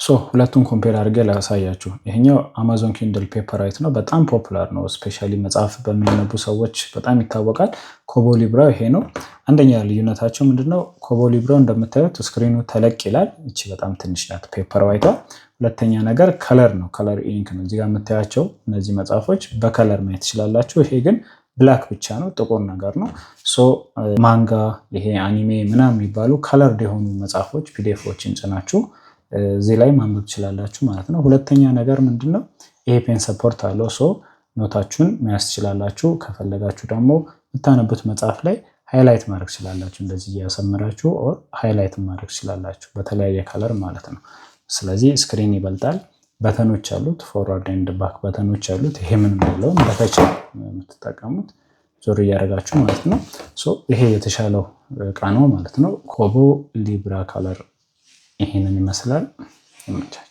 So ሁለቱን compare አድርጌ ላሳያችሁ። ይሄኛው Amazon Kindle Paperwhite ነው። በጣም popular ነው። Especially መጽሐፍ በሚያነቡ ሰዎች በጣም ይታወቃል። Kobo Libra ው ይሄ ነው። አንደኛ ልዩነታቸው ምንድነው? Kobo Libra ው እንደምታዩት screen ኑ ተለቅ ይላል። እቺ በጣም ትንሽ ናት Paperwhite ቷ። ሁለተኛ ነገር color ነው። Color ink ነው። እዚጋ የምታያቸው እነዚህ መጽሐፎች በ color ማየት ትችላላችሁ። ይሄ ግን black ብቻ ነው፣ ጥቁር ነገር ነው። So manga፣ ይሄ anime ምናምን የሚባሉ colored የሆኑ መጽሐፎች PDF ኦችን ጭናችሁ እዚህ ላይ ማንበብ ትችላላችሁ ማለት ነው። ሁለተኛ ነገር ምንድነው? ይሄ pen support አለው። So note ኣችሁን መያዝ ትችላላችሁ። ከፈለጋችሁ ደግሞ የምታነቡት መጽሐፍ ላይ highlight ማድረግ ትችላላችሁ። እንደዚህ እያሰመራችሁ or highlight ማድረግ ትችላላችሁ በተለያየ color ማለት ነው። ስለዚህ screen ይበልጣል። Button ኦች አሉት፣ forward and back button ኦች አሉት። ይሄ ምንም የለውም፣ በ touch የምትጠቀሙት ዞር እያደረጋችሁ ማለት ነው። So ይሄ የተሻለው እቃ ነው ማለት ነው። Kobo Libra Color ይሄንን ይመስላል። ይመቻችሁ።